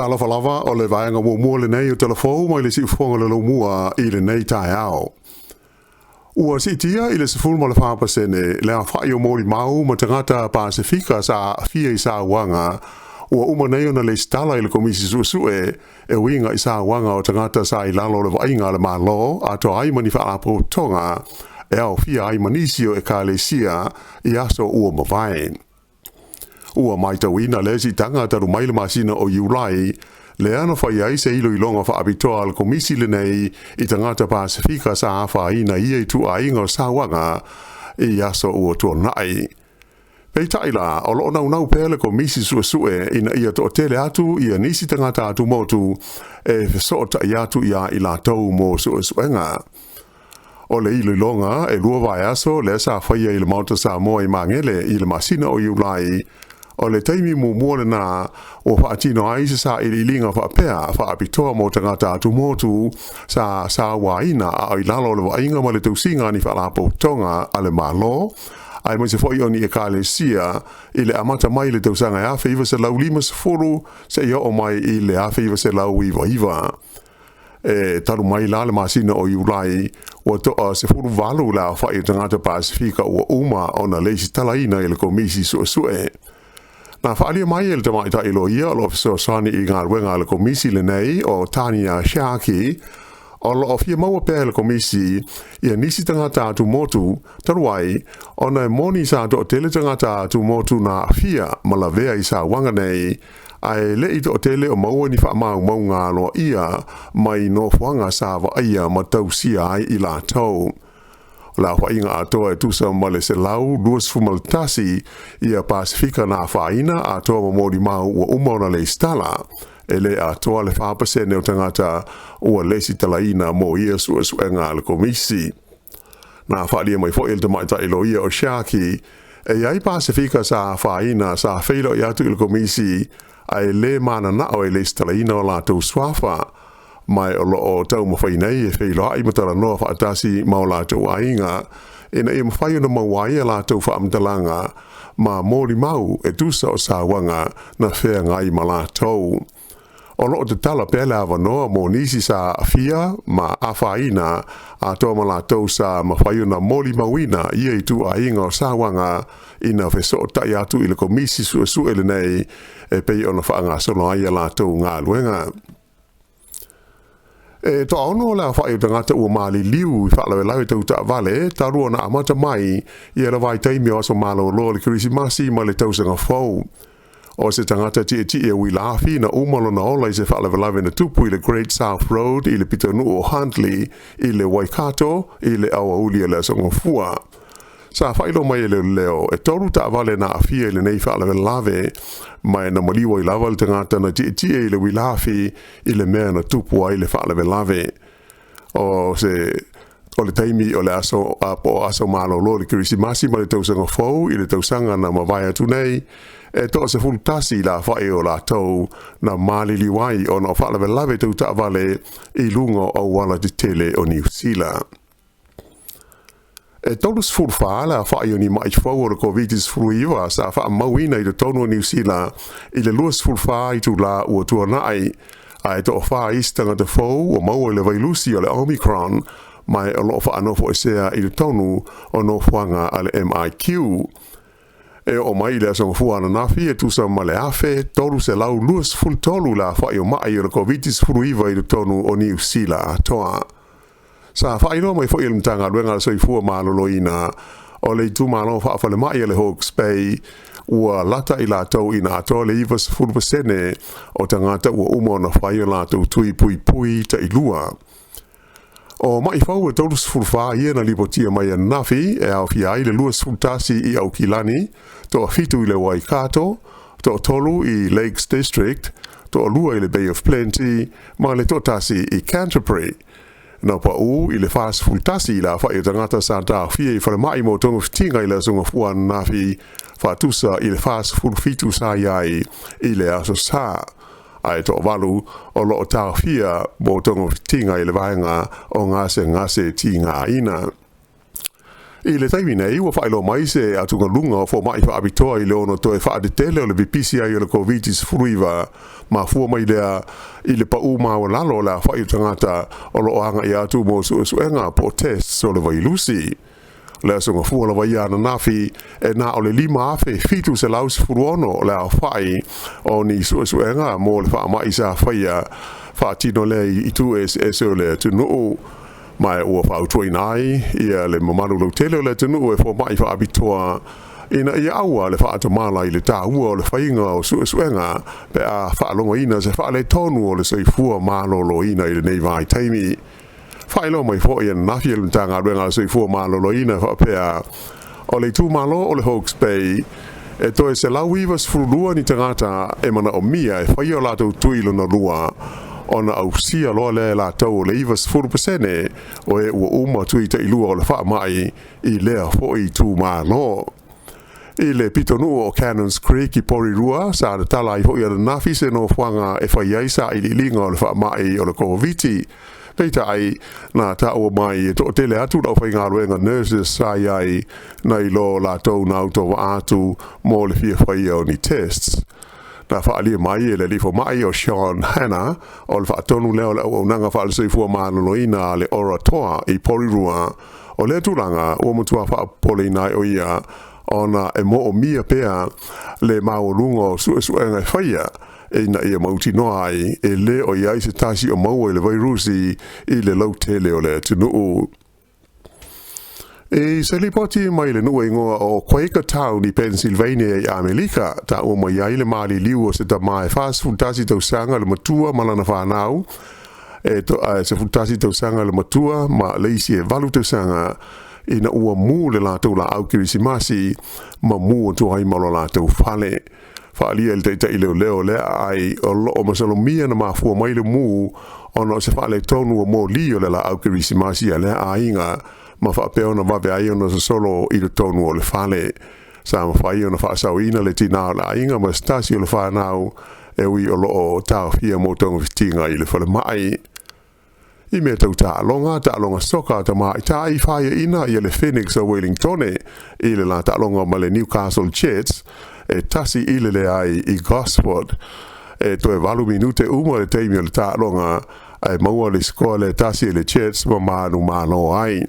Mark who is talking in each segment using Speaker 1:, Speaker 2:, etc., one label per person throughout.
Speaker 1: Talofa lava o le vaega muamua lenei o Talafou mai le Siufofoga o le Laumua i lenei taeao. Ua siitia i le 14% le aofai o molimau ma tagata Pasefika sa aafia i sauaga ua uma nei ona lesitala i le Komisi Suesue e uiga i sauaga o tagata sa i lalo o le vaaiga a le Malo atoa ai ma ni faalapotopotoga e aofia ai ma nisi o ekalesia i aso ua mavae. Ua matauina le siitaga talu mai le masina o Iulai, lea na fai ai se iloiloga faapitoa a le Komisi lenei i tagata Pasefika sa afaina i ia ituaiga o sauaga i aso ua tuanai. Peitai la, o loo naunau pea le Komisi Suesue ina ia toatele atu ia nisi tagata atumotu e fesootai atu iā i latou mo suesuega. O le iloiloga e 2 vaiaso lea sa faia i le Maota Samoa i Magele i le masina o Iulai, o le taimi muamua lena ua faatino ai se sailiiliga faapea faapitoa mo tagata atumotu sa sauaina a o i lalo o le vaaiga ma le tausiga a ni faalapotopotoga a le Malo, aemaise foi o ni ekalesia i le amata mai i le tausaga e 1950 seia oo mai i le 1999. E talu mai la le masina o Iulai, ua toa 18 le aofai o tagata Pasefika ua uma ona lesitalaina i le Komisi Suesue. Na faaalia mai e le tamaitai loia o loo fesoasoani i galuega a le Komisi lenei o Tania Sharkey, o loo fia maua pea e le Komisi ia nisi tagata atumotu talu ai ona e moni sa toatele tagata atumotu na aafia ma lavea i sauaga nei, ae le i toatele o maua ni faamaumauga aloaia mai nofoaga sa vaaia ma tausia ai i latou. O le aofaiga atoa e tusa ma le 121 ia Pasefika na afaina atoa ma molimau ua uma ona lesitala. E le atoa le 4% o tagata ua lesitalaina mo ia suesuega a le Komisi. Na faaalia mai foi e le tamaitai loia o Sharkey, e i ai Pasefika sa afaina sa feiloai atu i le Komisi ae le mananao e lesitalaina o latou suafa, ma o loo taumafai nei e feiloai ma talanoa faatasi ma o latou aiga ina ia mafai ona maua ai a latou faamatalaga ma molimau e tusa o sauaga na feagai ma latou. O loo tatala pea le avanoa mo nisi sa aafia ma afaina atoa ma latou sa mafai ona molimauina ia ituaiga o sauaga ina fesootai atu i le Komisi Suesue lenei e pei ona faagasolo ai a latou galuega. E toaono le aofai o tagata ua maliliu i faalavelave tau taavale talu ona amata mai ia le vaitaimi o aso malolo o le Kerisimasi ma le tausaga fou. O se tagata tietie uila afi na uma lona ola i se faalavelave na tupu i le Great South Road i le pitonuu o Huntly i le Waikato i le aoauli o le aso Gafua. Sa faailoa mai e leoleo e 3 taavale na aafia i lenei faalavelave, ma na maliu ai lava le tagata na tietie i le uila afi i le mea na tupu ai le faalavelave. O se o le taimi o le aso a po o aso malolo le Kerisimasi ma le tausaga fou i le tausaga na mavae atu nei, e toa 11 le aofai o latou na maliliu ai ona o faalavelave tau taavale i luga o auala tetele o Niu Sila. E 34 le aofai o ni mai fou o le COVID-19 sa faamauina i totonu o Niu Sila i le 24 itulā ua tuanai, ae toafa isi tagata fou ua maua i le vailusi o le Omicron, ma o loo faanofoesea i totonu o nofoaga a le MIQ. E oo mai i le aso Gafua ananafi e tusa ma le 1323 le aofai o mai o le COVID-19 i totonu o Niu Sila atoa. Sa faailoa mai foi e le Matagaluega a le Soifua Maloloina o le itumalo faafalemai a le Hawke's Bay ua lata i latou ina atoa le 90% o tagata ua uma ona fai o latou tui puipui tailua. O mai fou e 34 ia na lipotia mai ananafi e aofia ai le 21 i Aukilani, 7 i le Waikato, 3 i Lakes District, 2 i le Bay of Plenty ma le 1 i Canterbury. Na pau i le 41 le aofai o tagata sa taofia i falemai mo togafitiga i le aso Gafua ananafi, faatusa i le 47 sa i ai i le aso Sa, ae 8 o loo taofia mo togafitiga i le vaega o gasegase tigaina. I le taimi nei, ua faailoa mai se atugaluga o fomaʻi faapitoa i le ono toe faatetele o le pipisi ai o le Koviti-19, mafua mai lea i le paʻū maualalo o le aofaʻi o tagata o lo'o agaʻi atu mo suʻesuʻega po o tests o le vailusi. O le Aso Gafua lava ia ananafi, e na o le 5,716 le aofaʻi o ni suʻesuʻega mo le faamaʻi sa faia faatino lea i itu eseese o le atunuu. Ma ua fautuaina ai ia le mamalu lautele o le atunuu e fomaʻi faapitoa ina ia aua le faatamala i le taua o le faiga o suʻesuʻega pe a faalogoina se faaletonu o le soifua maloloina i lenei vaitaimi. Faailoa mai foʻi ananafi e le Matagaluega a le Soifua Maloloina faapea, o le itumalo o le Hawke's Bay, e toe 192 ni tagata e manaomia e faia o latou tui lona lua, ona ausia loa lea e latou o le 90% o e ua uma tui taʻilua o le faamaʻi i lea foʻi itumalo. I le pitonuu o Cannons Creek i Porirua, sa tatala ai foʻi ananafi se nofoaga e fai ai saʻiliʻiliga o le faamaʻi o le Koviti. Peitai, na taua mai e toʻatele atu le aufaigaluega nurses sa i ai, nai lo latou na autovaa atu mo le fia faia o ni tests. Na faaalia mai e le alii fomaʻi o Sean Hanna, o le faatonu lea o le auaunaga faale-soifua maloloina a le Ora Toa i Porirua, o lea tulaga ua matua faapopoleina ai o ia ona e moʻomia pea le maualuga o suʻesuʻega e faia ina ia mautinoa ai e lē o i ai se tasi o maua i le vairusi i le lautele o le atunuu. I se lipoti mai le nuu e igoa o Quakertown i Pennsylvania i Amelika, taua mai ai le maliliu o se tamā e 41 tausaga le matua ma lana fanau, e 11 tausaga le matua ma le isi e 8 tausaga, ina ua mū le latou laau Kerisimasi ma mū atu ai ma lo latou fale. Faaalia e le taitai leoleo lea aai o loo masalomia na mafua mai le mū ona o se faaletonu o mōlī o le laau Kerisimasi a lea aiga ma faapea ona vave ai ona sosolo i totonu o le fale. Sa mafai ona faasaoina le tinā o le aiga ma se tasi o le fanau e ui o loo taofia mo togafitiga i le falemai. I mea tau taaloga, taaloga soka a tamaitai, faiaina ia le Phoenix o Wellingtone i le la taaloga ma le Newcastle Jets e 1-0 i Gosford. E toe 8 minute uma le taimi o le taaloga ae maua le sikoa le 1 e le Jets ma manumalo ai.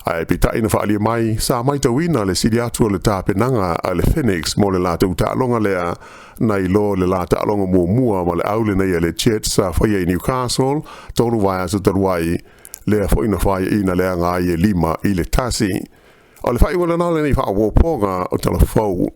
Speaker 1: Ae peitai na faaalia mai, sa matauina le sili atu o le tapenaga a le Phoenix mo le latou taaloga lea, nai lo le la taaloga muamua ma le au lenei a le Jets sa faia i Newcastle 3 vaiaso talu ai, lea foi na faiaina leaga ai e 5-1. O le faaiuga lena o lenei faaopoopoga o Tala Fou.